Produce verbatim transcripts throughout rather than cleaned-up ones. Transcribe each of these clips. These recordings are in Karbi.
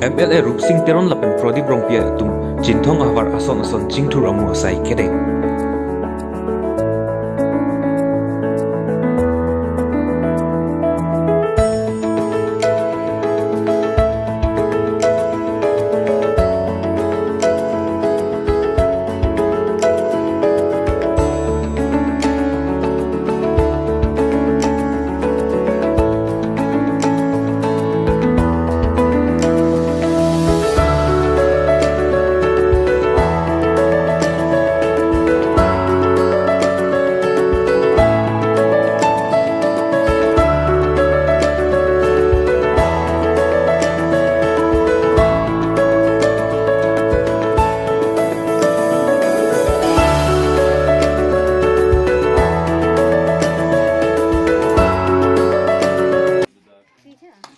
M L A Rupsing Teron lapen Prodip Rongpi atum Chinthong ahavar ason ason chingthur amo asai kedeng.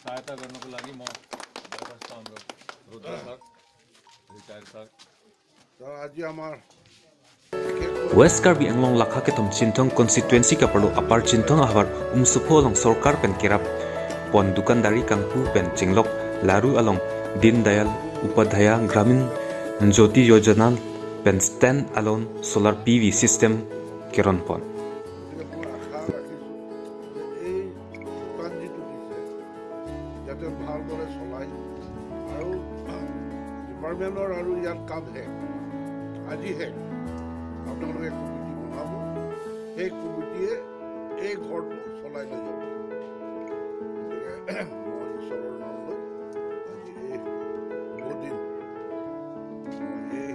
सहायता गर्नको लागि म दरखास्त अनुरोध रुद्र सर, रिटायर सर। तर আজি আমাৰ West Karbi Anglong lakha kethom Chinthong constituency kaparlo Upper Chinthong ahavar Umsupho along sorkar pen kerap pon dukandari kangpu pen chenglok laru along Deen Dayal Upadhyaya Gramin Jyoti Yojana pen stand alone solar P V system keron pon. গতিকে মই আশা ৰাখিছোঁ যে এই দোকান যিটো দিছে, যাতে ভালদৰে চলাই। আৰু ডিপাৰ্টমেণ্টৰ আৰু ইয়াত কাম শেষ, আজি শেষ। আপোনালোকে কমিটি বনাব, সেই কমিটিয়ে এই ঘৰটো চলাই লৈ যাব। গতিকে মই ঈশ্বৰৰ নাম লৈ আজি এই বহুত দিন এই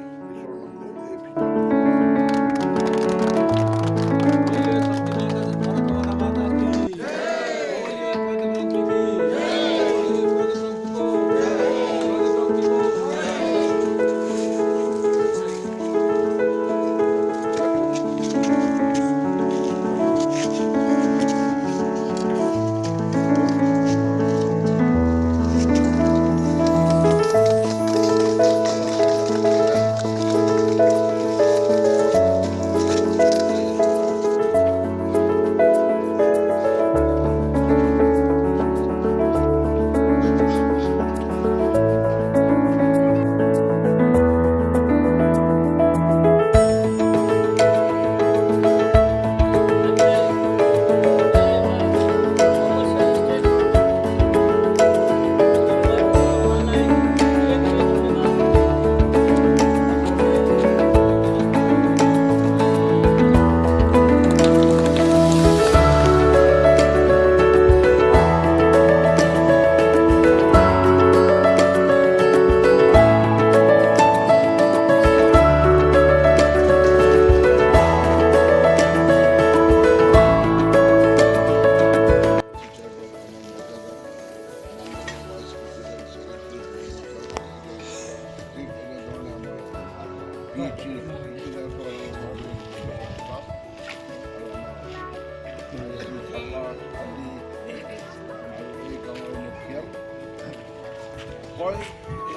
হয়,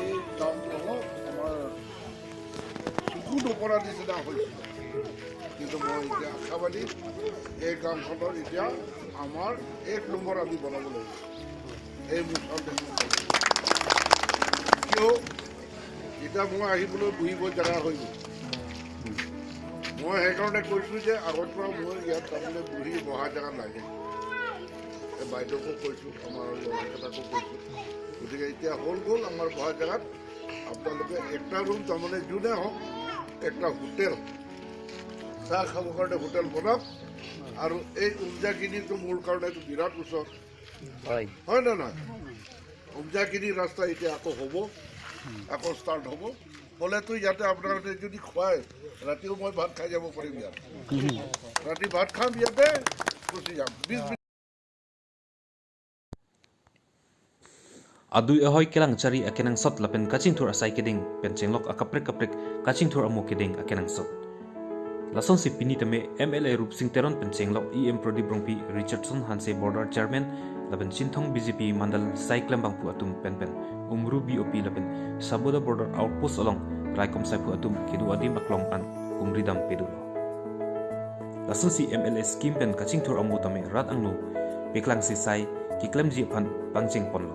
এই গাঁওটো অলপ আমাৰ চকু নপৰা নিচিনা হৈছিল। কিন্তু মই এতিয়া আশাবাদী, এই গাঁওখনৰ এতিয়া আমাৰ এক নম্বৰ আমি বনাব লাগিব। এই মোৰ সন্দেহ নাই। কিয়? এতিয়া মই আহিবলৈ বহিব জেগা হৈ গ'ল। মই সেইকাৰণে কৈছোঁ যে আগৰ পৰা মই ইয়াত তাৰমানে বহি বহা জেগা লাগে। এই বাইদেউকো কৈছোঁ, আমাৰ ল'ৰাকেইটাকো কৈছোঁ। গতিকে এতিয়া হ'ল গ'ল আমাৰ বহা জেগাত। আপোনালোকে একটা ৰুম তাৰমানে যোনে হওক, একটা হোটেল, চাহ খাবৰ কাৰণে হোটেল বনাওক। আৰু এই উপজাখিনিতো মোৰ কাৰণেতো বিৰাট ওচৰ, হয়। হয় নে নহয়? উপজাখিনি ৰাস্তা এতিয়া আকৌ হ'ব, আকৌ ষ্টাৰ্ট হ'ব। হ'লেতো ইয়াতে আপোনালোকে যদি খুৱায়, ৰাতিও মই ভাত খাই যাব পাৰিম ইয়াত। ৰাতি ভাত খাম ইয়াতে, গুচি যাম। বিশ minute. Adui ahoi kelang chari akenangsot lapen kachingthur asai kedeng pen chenglok akaprek kaprek kachingthur amo kedeng akenangsot. Lasonsi pini tame M L A Rupsing Teron pen chenglok E M Prodip Rongpi, Richardson Hanse Border Chairman lapen Chinthong B J P Mandal Saiklem bangphu atum penpen Umru B O P lapen Saboda Border Outpost along raikom saiphu atum kedo adim aklong an humridam pedulo. Lasonsi M L A scheme pen kachingthur amo tame rat angno peklangsi sai keklemji aphan pangcheng ponlo.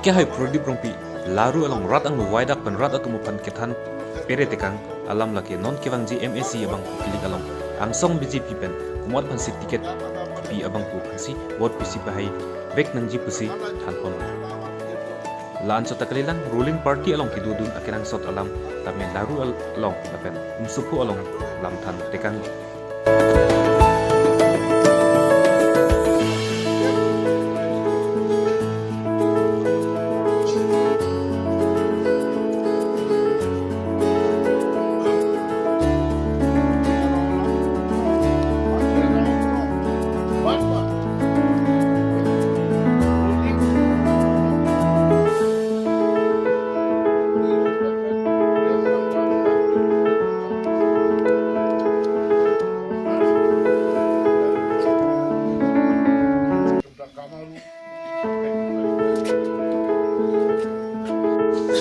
Akehai Prodip Rongpi, Laru along rat angno vaidak pen rat atum aphan kethan pere tekang alam lake non kevangji M A C abangphu kilik along angsong B J P pen komat aphansi ticket pi abangphu aphansi vote pisi pahai vek nangji pusi thanpon. La-anchot ta kalilang, ruling party along kedodun akenangsot alam tame Laru along lapen Umsopho along lamthan tekang.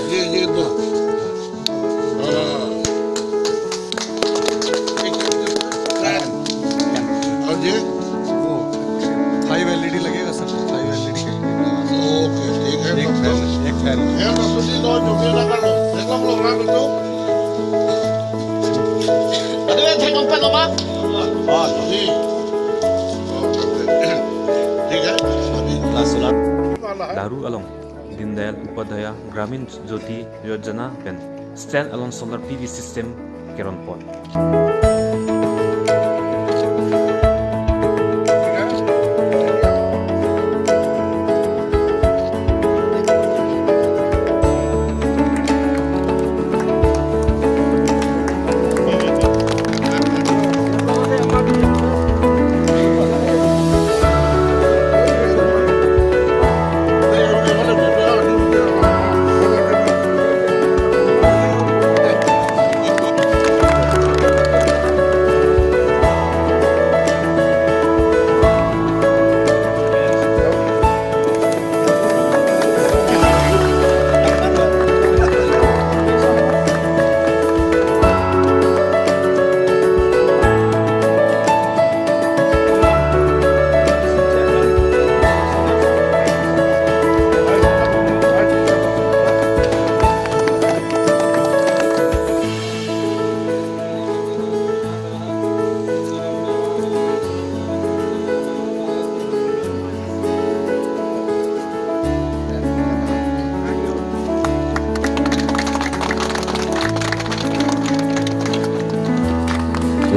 ये, ये दो। हाँ। एक, एक, एक, fan। और ये? वो, five L E D लगेगा sir, five L E D। OK, ठीक है, एक दोस्तों। Fan, एक fan। ये दोस्तों जी, लो, जो भी लगा लो, एकदम लो, ना बिल्कुल। अरे, थे कौन पे लो, माँ? हाँ, जी। ठीक है, अभी last, last। Laru along Deen Dayal Upadhyaya Gramin Jyoti Yojana pen stand alone solar P V system keronpon.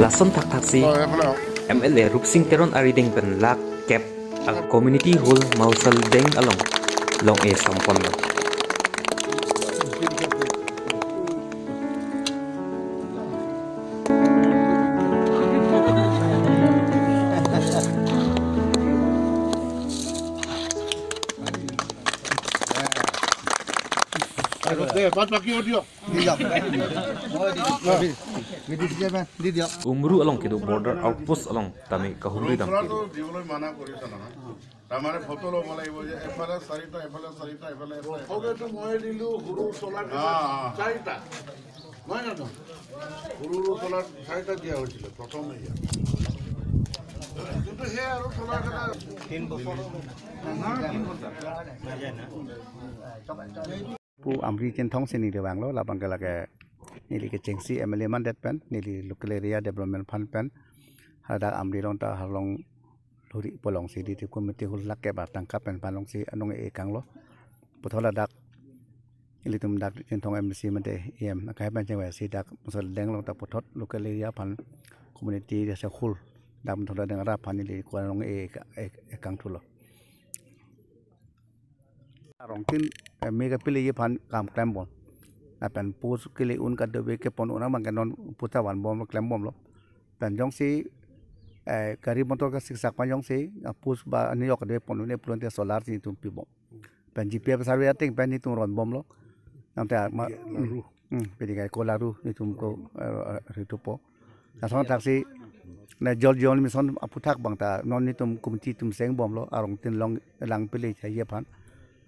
Lason thakthaksi M L A Rupsing Teron arideng pen lakh kep a community hall Mausalbeng along long-e sampon lo. दे, बाद बाकी हो दियो। দি দিয়ক। দি দিছে, দি দিয়ক। Umru along kedo border outpost along tame kahumri dam दूसरा kedo. तो দিবলৈ মানা কৰিছে নহয়। তাৰমানে ফটো ল'ব লাগিব যে এফালে চাৰিটা, এফালে চাৰিটা, এফালে এটা, এফালে প্ৰথমেতো মই দিলো সৰু চলাৰ হা, হা। চাৰিটা। নহয় জানো? সৰু সৰু ট্ৰলাৰ চাৰিটা দিয়া হৈছিলে প্ৰথম ইয়াত। কিন্তু সেই আৰু ট্ৰলাৰ কেইটা তিন বছৰ। Pu Amri Chinthong si neli vanglo, labang ke lake neli kechengsi M L A mandet pen, neli local area development fund pen, hadak Amri along ta halong luri polong si di ti committee hul lake ba tangka pen panlong si anong e kanglo. Puthot ladak ilitum dak Chinthong M C mate E M akai pen chengvai si dak Musal Deng along ta puthot local area aphan community dia sa hul dak Musal Deng ra aphan ili ko anong e e- e kangthulo. Arong tin, eh, me kapile aphan kam klembom. Lapen post kele un kadokave kepon un abang ke non puta vanbom klembomlo. Pen jongsi, eh, gari motor kasiksak pen jongsi, ah, post ba aniyok kadokave pon un-e pulote solar si itum pibom. Pen G P F survey ateng pen itum ronbomlo. Nangta ma- Iya, laru. Hmm, pedikai ko laru itum ko, eh, eh, ritupo. Lason thaksi na Jal Jeevan Mission aphuthak abang ta non itum committee itum sengbomlo, arong tin along lang pile chai aphan.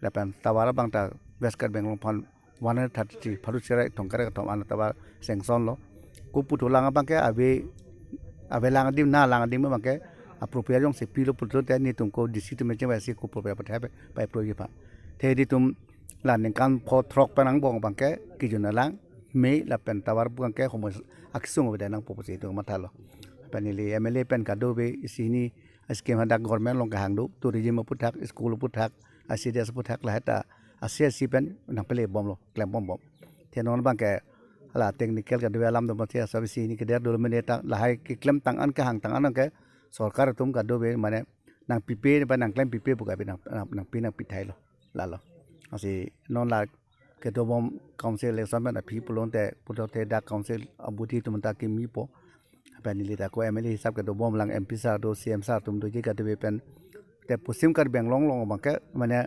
Lapen tower abang ta West Karbi Anglong aphan one hundred thirty-three pharu cherai thongkar kethom an tower sanction lo. Ko puthu lang abang ke ave ave lang adim na lang adim abang ke appropriate jongsi pilo pulote nelitum ko D C atum chengvai si ko appropriate pathai pai pro aphan. The nelitum la ningkan pho throk pen angbong abang ke kejun alang me lapen tower abang ke homoi akesung avedet nangpo pusi itum mathalo. Pen neli M L A pen kadokave isi hini scheme hadak government along kehang do, tourism aphuthak, school aphuthak, I C D S aphuthak lahai ta I C I C pen nangpilebomlo, klembom bom. The non abang ke hala technical kadokave alam do mati asap isi hini keder dolo mene ta lahai keklem tang an kehang tang an ke sorkar atum kadokave mane nangpipe ba nangklem pipe pu ka pi nang nang nangpi nangpi thailo lalo. Lasi non la kedobom council election pen aphi pulote pulote dak council abuthi atum ta kimipo. Pen neli ta ko M L A hisap kedobom lang M P sir do C M sir atum doji kadokave pen te Paschim Karbi Anglong along abang ke mane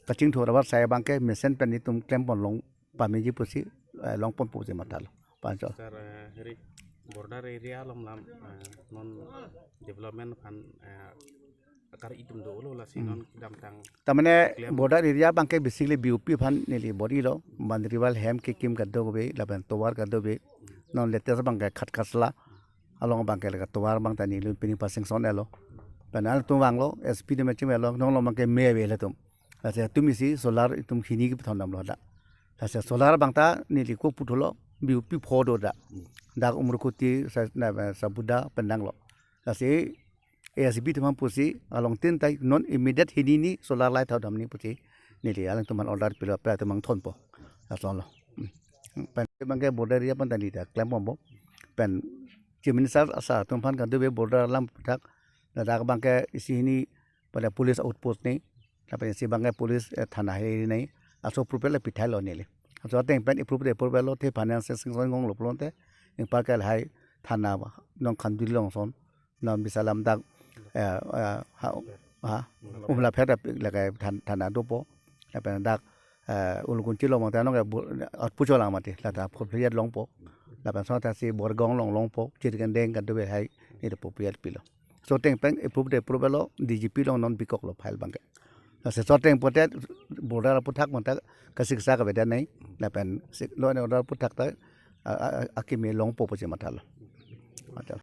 kachingthur abar sai abang ke mesen pen itum klempon long pameji pusi, eh, longpon pusi mathalo. Pancho. Sir, eh, heri border area along lam, eh, non development aphan, eh, akar itum dolo lasi Hmm. non kedamtang Tamane Klem. Border area abang ke basically B O P aphan neli bor-ilo, boundary wall hem kekim kadokave, lapen tower kadokave, non latest abang ke Khatkhasla along abang ke lake tower abang ta neli pini pa sanction elo. Pen atum vanglo, S P atum chengvailo, non along abang ke me avelo atum. Lasi atum isi solar itum hini kepethondamlo da. Lasi solar abang ta neli ko puthulo, B O P pho do da. Dak Umrukhuti, sa, na, Sabuda, pen danglo. Lasi A S B atum aphan pusi along tin tai non immediate hini ni solar light thaudam ni pusi neli alangtum aphan order pilo, pen atum vangthonpo. Lasonlo. Hmm. Pen abang ke border area aphan ta neli ta klembompo. Pen Chief Minister asar atum aphan kadokave border alam aphuthak, ladak abang ke isi hini pada police outpost ni, lapen isi abang ke police, eh, thana hei ni, laso approval le pithailo neli. Laso ateng pen approve de approve lo, the finance sanction ngonglo pulote, ingpa ke lahai thana ba, non Khanduli along ason, non bisa lam dak, eh, eh, ha, ha, Umlaphet dak lake than- thana dopo, lapen dak, eh, Ulukunchi along mate non ke bu- outpost lang mate, lata appropriate longpo, lapen sota si Borgaon along longpo, Chirikendeng kadokave hai, ni appropriate pilo. Laso ateng pen approve de approve lo, D G P along non bikoklo file abang ke. Lasi laso ateng pote border aphuthak mate kasiksak avedet nai, lapen sik lo ne order aphuthak ta, a, a, a, akimi longpo pusi mathalo. Mathalo.